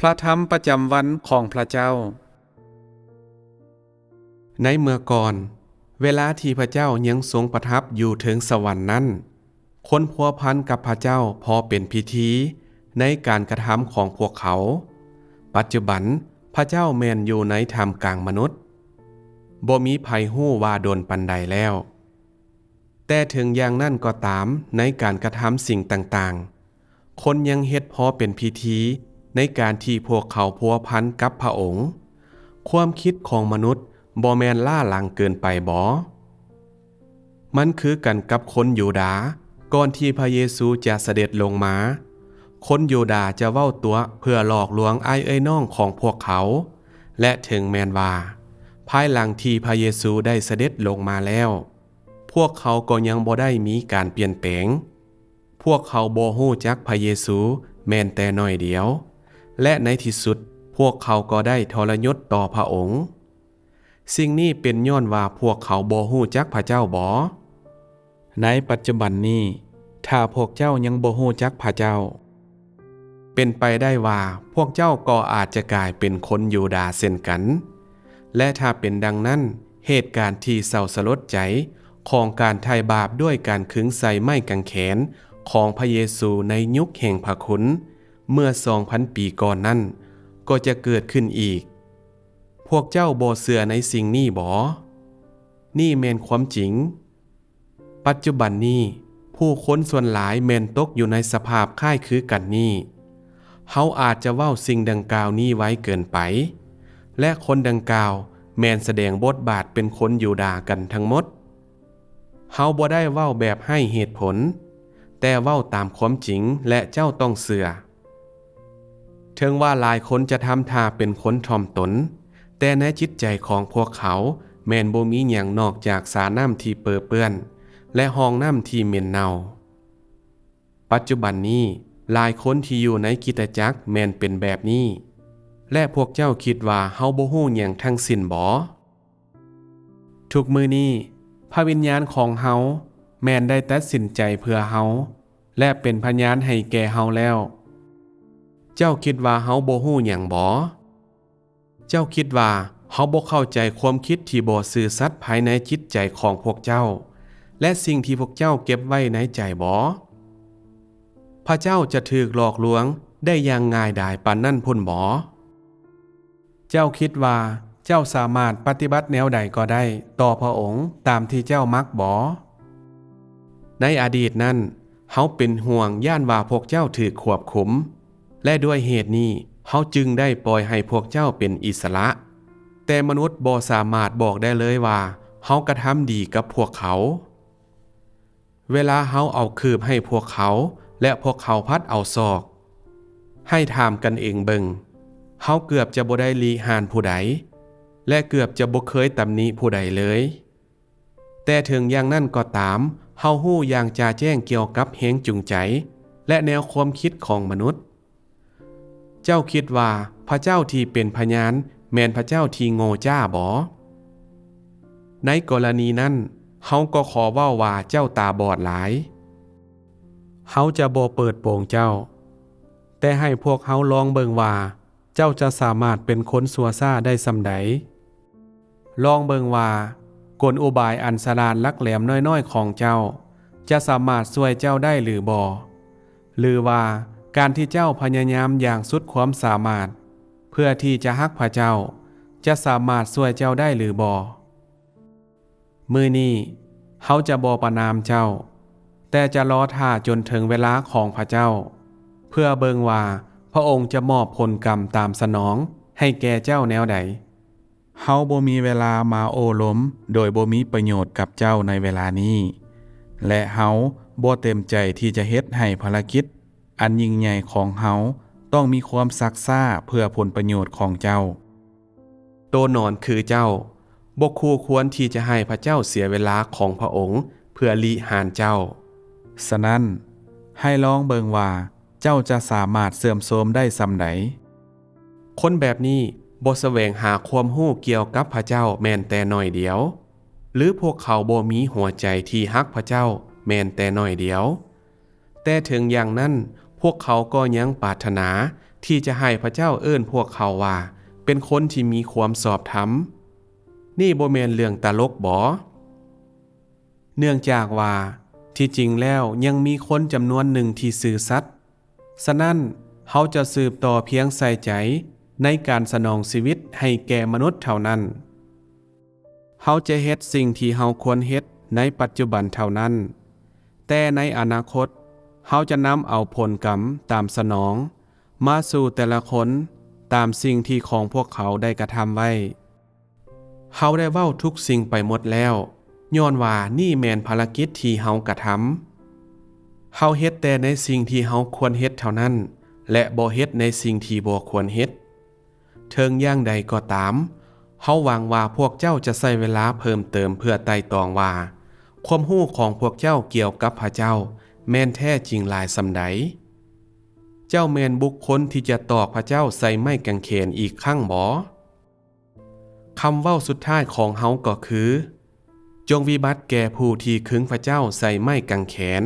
ພະທຳປະຈຳວັນຂອງພະເຈົ້າ. ໃນເມື່ອກ່ອນ, ເວລາທີ່ພະເຈົ້າຍັງຊົງປະທັບຢູ່ເທິງສະຫວັນນັ້ນ, ຄົນພົວພັນກັບພະເຈົ້າພໍເປັນພິທີໃນການກະທຳຂອງພວກເຂົາ. ປັດຈຸບັນ, ພະເຈົ້າແມ່ນຢູ່ໃນທ່າມກາງມະນຸດ, ບໍ່ມີໃຜຮູ້ວ່າດົນປານໃດແລ້ວ. ແຕ່ເຖິງຢ່າງນັ້ນກໍຕາມ, ໃນການກະທຳສິ່ງຕ່າງໆ, ຄົນຍັງເຮັດພໍເປັນພິທີໃນການທີ່ພວກເຂົາພົວພັນກັບພະອົງ. ຄວາມຄິດຂອງມະນຸດບໍ່ແມ່ນລ້າຫຼັງເກີນໄປບໍ? ມັນຄືກັນກັບຄົນຢູດາ, ກ່ອນທີ່ພະເຢຊູຈະສະເດັດລົງມາ, ຄົນຢູດາຈະເວົ້າຕົວະເພື່ອຫຼອກລວງອ້າຍເອື້ອຍນ້ອງຂອງພວກເຂົາ, ແລະ ເຖິງແມ່ນວ່າ ພາຍຫຼັງທີ່ພະເຢຊູໄດ້ສະເດັດລົງມາແລ້ວ, ພວກເຂົາກໍຍັງບໍ່ໄດ້ມີການປ່ຽນແປງ. ພວກເຂົາບໍ່ຮູ້ຈັກພະເຢຊູແມ່ນແຕ່ໜ້ອຍດຽວ, ແລະ ໃນທີ່ສຸດພວກເຂົາກໍໄດ້ທໍລະຍົດຕໍ່ພະອົງ. ສິ່ງນີ້ເປັນຍ້ອນວ່າພວກເຂົາບໍ່ຮູ້ຈັກພະເຈົ້າບໍ? ໃນປັດຈຸບັນນີ້, ຖ້າພວກເຈົ້າຍັງບໍ່ຮູ້ຈັກພະເຈົ້າ, ເປັນໄປໄດ້ວ່າພວກເຈົ້າກໍອາດຈະກາຍເປັນຄົນຢູດາເຊັ່ນກັນ. ແລະ ຖ້າເປັນດັ່ງນັ້ນ, ເຫດການທີ່ເສົ້າສະຫຼົດໃຈຂອງການໄຖ່ບາບດ້ວຍການຄຶງໃສ່ໄມ້ກາງແຂນຂອງພະເຢຊູໃນຍຸກແຫ່ງພະຄຸນເມື່ອສອງພັນປີກ່ອນນັ້ນ ກໍຈະເກີດຂຶ້ນອີກ. ພວກເຈົ້າບໍ່ເຊື່ອໃນສິ່ງນີ້ບໍ? ນີ້ແມ່ນຄວາມຈິງ. ປັດຈຸບັນນີ້, ຜູ້ຄົນສ່ວນຫຼາຍແມ່ນຕົກຢູ່ໃນສະພາບຄ້າຍຄືກັນນີ້. ເຮົາອາດຈະເວົ້າສິ່ງດັ່ງກ່າວນີ້ໄວເກີນໄປ, ແລະ ຄົນດັ່ງກ່າວແມ່ນສະແດງບົດບາດເປັນຄົນຢູດາກັນທັງໝົດ. ເຮົາບໍ່ໄດ້ເວົ້າແບບໄຮ້ເຫດຜົນ, ແຕ່ເວົ້າຕາມຄວາມຈິງ ແລະ ເຈົ້າຕ້ອງເຊື່ອ. ເຖິງວ່າຫຼາຍຄົນຈະທຳທ່າເປັນຄົນຖ່ອມຕົນ, ແຕ່ໃນຈິດໃຈຂອງພວກເຂົາແມ່ນບໍ່ມີຫຍັງນອກຈາກສານ້ຳທີ່ເປິເປື້ອນ ແລະ ຮ່ອງນ້ຳທີ່ເໝັນເນົ່າ. ປັດຈຸບັນນີ້, ຫຼາຍຄົນທີ່ຢູ່ໃນຄຣິສຕະຈັກແມ່ນເປັນແບບນີ້, ແລະ ພວກເຈົ້າຄິດວ່າເຮົາບໍ່ຮູ້ຫຍັງທັງສິ້ນບໍ? ທຸກມື້ນີ້, ພະວິນຍານຂອງເຮົາແມ່ນໄດ້ຕັດສິນໃຈເພື່ອເຮົາ ແລະ ເປັນພະຍານໃຫ້ແກ່ເຮົາແລ້ວ. ເຈົ້າຄິດວ່າເຮົາບໍ່ຮູ້ຫຍັງບໍ? ເຈົ້າຄິດວ່າເຮົາບໍ່ເຂົ້າໃຈຄວາມຄິດທີ່ບໍ່ຊື່ສັດພາຍໃນຈິດໃຈຂອງພວກເຈົ້າ ແລະ ສິ່ງທີ່ພວກເຈົ້າເກັບໄວ້ໃນໃຈບໍ? ພະເຈົ້າຈະຖືກຫຼອກລວງໄດ້ຢ່າງງ່າຍດາຍປານນັ້ນພຸ້ນບໍ? ເຈົ້າຄິດວ່າເຈົ້າສາມາດປະຕິບັດແນວໃດກໍໄດ້ຕໍ່ພະອົງຕາມທີ່ເຈົ້າມັກບໍ? ໃນອະດີດນັ້ນ, ເຮົາເປັນຫ່ວງຢ້ານວ່າພວກເຈົ້າຖືກຄວບຄຸມ, ແລະ ດ້ວຍເຫດນີ້ເຮົາຈຶ່ງໄດ້ປ່ອຍໃຫ້ພວກເຈົ້າເປັນອິດສະຫຼະ. ແຕ່ມະນຸດບໍ່ສາມາດບອກໄດ້ເລີຍວ່າເຮົາກະທຳດີກັບພວກເຂົາ. ເວລາເຮົາເອົາຄືບໃຫ້ພວກເຂົາ ແລະ ພວກເຂົາພັດເອົາສອກ, ໃຫ້ຖາມກັນເອງເບິ່ງ, ເຮົາເກືອບຈະບໍ່ໄດ້ລິຫານຜູ້ໃດ ແລະ ເກືອບຈະບໍ່ເຄີຍຕຳໜິຜູ້ໃດເລີຍ. ແຕ່ເຖິງຢ່າງນັ້ນກໍຕາມ, ເຮົາຮູ້ຢ່າງຈະແຈ້ງກ່ຽວກັບແຮງຈູງໃຈ ແລະ ແນວຄວາມຄິດຂອງມະນຸດ. ເຈົ້າຄິດວ່າພະເຈົ້າທີ່ເປັນພະຍານແມ່ນພະເຈົ້າທີ່ໂງ່ຈ້າບໍ? ໃນກໍລະນີນັ້ນ, ເຮົາກໍຂໍເວົ້າວ່າເຈົ້າຕາບອດຫຼາຍ. ເຮົາຈະບໍ່ເປີດໂປງເຈົ້າ, ແຕ່ໃຫ້ພວກເຮົາລອງເບິ່ງວ່າເຈົ້າຈະສາມາດເປັນຄົນຊົ່ວຊ້າໄດ້ສ່ຳໃດ. ລອງເບິ່ງວ່າກົນອຸບາຍອັນສະຫຼາດຫຼັກແຫຼມນ້ອຍໆຂອງເຈົ້າ ຈະສາມາດຊ່ວຍເຈົ້າໄດ້ຫຼືບໍ່? ຫຼືວ່າການທີ່ເຈົ້າພະຍາຍາມຢ່າງສຸດຄວາມສາມາດ ເພື່ອທີ່ຈະຮັກພະເຈົ້າ ຈະສາມາດຊ່ວຍເຈົ້າໄດ້ຫຼືບໍ່? ມື້ນີ້ເຮົາຈະບໍ່ປະນາມເຈົ້າ, ແຕ່ຈະລໍຖ້າຈົນເຖິງເວລາຂອງພະເຈົ້າ, ເພື່ອເບິ່ງວ່າພະອົງຈະມອບຜົນກຳຕາມສະໜອງໃຫ້ແກ່ເຈົ້າແນວໃດ. ເຮົາບໍ່ມີເວລາມາໂອ້ລົມໂດຍບໍ່ມີປະໂຫຍດກັບເຈົ້າໃນເວລານີ້, ແລະ ເຮົາບໍ່ເຕັມໃຈທີ່ຈະເຮັດໃຫ້ພາລະກິດອັນຍິ່ງໃຫຍ່ຂອງເຮົາຕ້ອງມີຄວາມຊັກຊ້າເພື່ອຜົນປະໂຫຍດຂອງເຈົ້າ. ໂຕໜອນຄືເຈົ້າ, ບໍ່ຄູ່ຄວນທີ່ຈະໃຫ້ພະເຈົ້າເສຍເວລາຂອງພະອົງເພື່ອລິຫານເຈົ້າ. ສະນັ້ນ, ໃຫ້ລອງເບິ່ງວ່າເຈົ້າຈະສາມາດເຊື່ອມໂຊມໄດ້ສ່ຳໃດ. ຄົນແບບນີ້ບໍ່ສະແຫວງຫາຄວາມຮູ້ກ່ຽວກັບພະເຈົ້າແມ່ນແຕ່ໜ້ອຍດຽວ, ຫຼື ພວກເຂົາບໍ່ມີຫົວໃຈທີ່ຮັກພະເຈົ້າແມ່ນແຕ່ໜ້ອຍດຽວ. ແຕ່ເຖິງຢ່າງນັ້ນ, ພວກເຂົາກໍຍັງປາດຖະໜາ ທີ່ຈະໃຫ້ພະເຈົ້າເອີ້ນພວກເຂົາວ່າເປັນຄົນທີ່ມີຄວາມຊອບທຳ. ນີ້ບໍ່ແມ່ນເລື່ອງຕະຫຼົກບໍ? ເນື່ອງຈາກວ່າທີ່ຈິງແລ້ວຍັງມີຄົນຈຳນວນໜຶ່ງທີ່ຊື່ສັດ. ສະນັ້ນ, ເຮົາຈະສືບຕໍ່ພຽງໃສ່ໃຈໃນການສະໜອງຊີວິດໃຫ້ແກ່ມະນຸດເທົ່ານັ້ນ. ເຮົາຈະເຮັດສິ່ງທີ່ເຮົາຄວນເຮັດໃນປັດຈຸບັນເທົ່ານັ້ນ, ແຕ່ໃນອະນາຄົດ, ເຮົາຈະນຳເອົາຜົນກຳຕາມສະໜອງມາສູ່ແຕ່ລະຄົນຕາມສິ່ງທີ່ຂອງພວກເຂົາໄດ້ກະທຳໄວ້. ເຮົາໄດ້ເວົ້າທຸກສິ່ງໄປໝົດແລ້ວ, ຍ້ອນວ່ານີ້ແມ່ນພາລະກິດທີ່ເຮົາກະທຳ. ເຮົາເຮັດແຕ່ໃນສິ່ງທີ່ເຮົາຄວນເຮັດເທົ່ານັ້ນ, ແລະ ບໍ່ເຮັດໃນສິ່ງທີ່ບໍ່ຄວນເຮັດ. ເຖິງຢ່າງໃດກໍຕາມ, ເຮົາຫວັງວ່າພວກເຈົ້າຈະໃຊ້ເວລາເພີ່ມເຕີມເພື່ອໄຕ່ຕອງວ່າ ຄວາມຮູ້ຂອງພວກເຈົ້າກ່ຽວກັບພະເຈົ້າແມ່ນແທ້ຈິງຫຼາຍສ່ຳໃດ. ເຈົ້າແມ່ນບຸກຄົນທີ່ຈະຕອກພະເຈົ້າໃສ່ໄມ້ກາງເຂນອີກຄັ້ງບໍ? ຄຳເວົ້າສຸດທ້າຍຂອງເຮົາກໍຄື, ຈົ່ງວິບັດແກ່ຜູ້ທີ່ຄຶງພະເຈົ້າໃສ່ໄມ້ກາງເຂນ.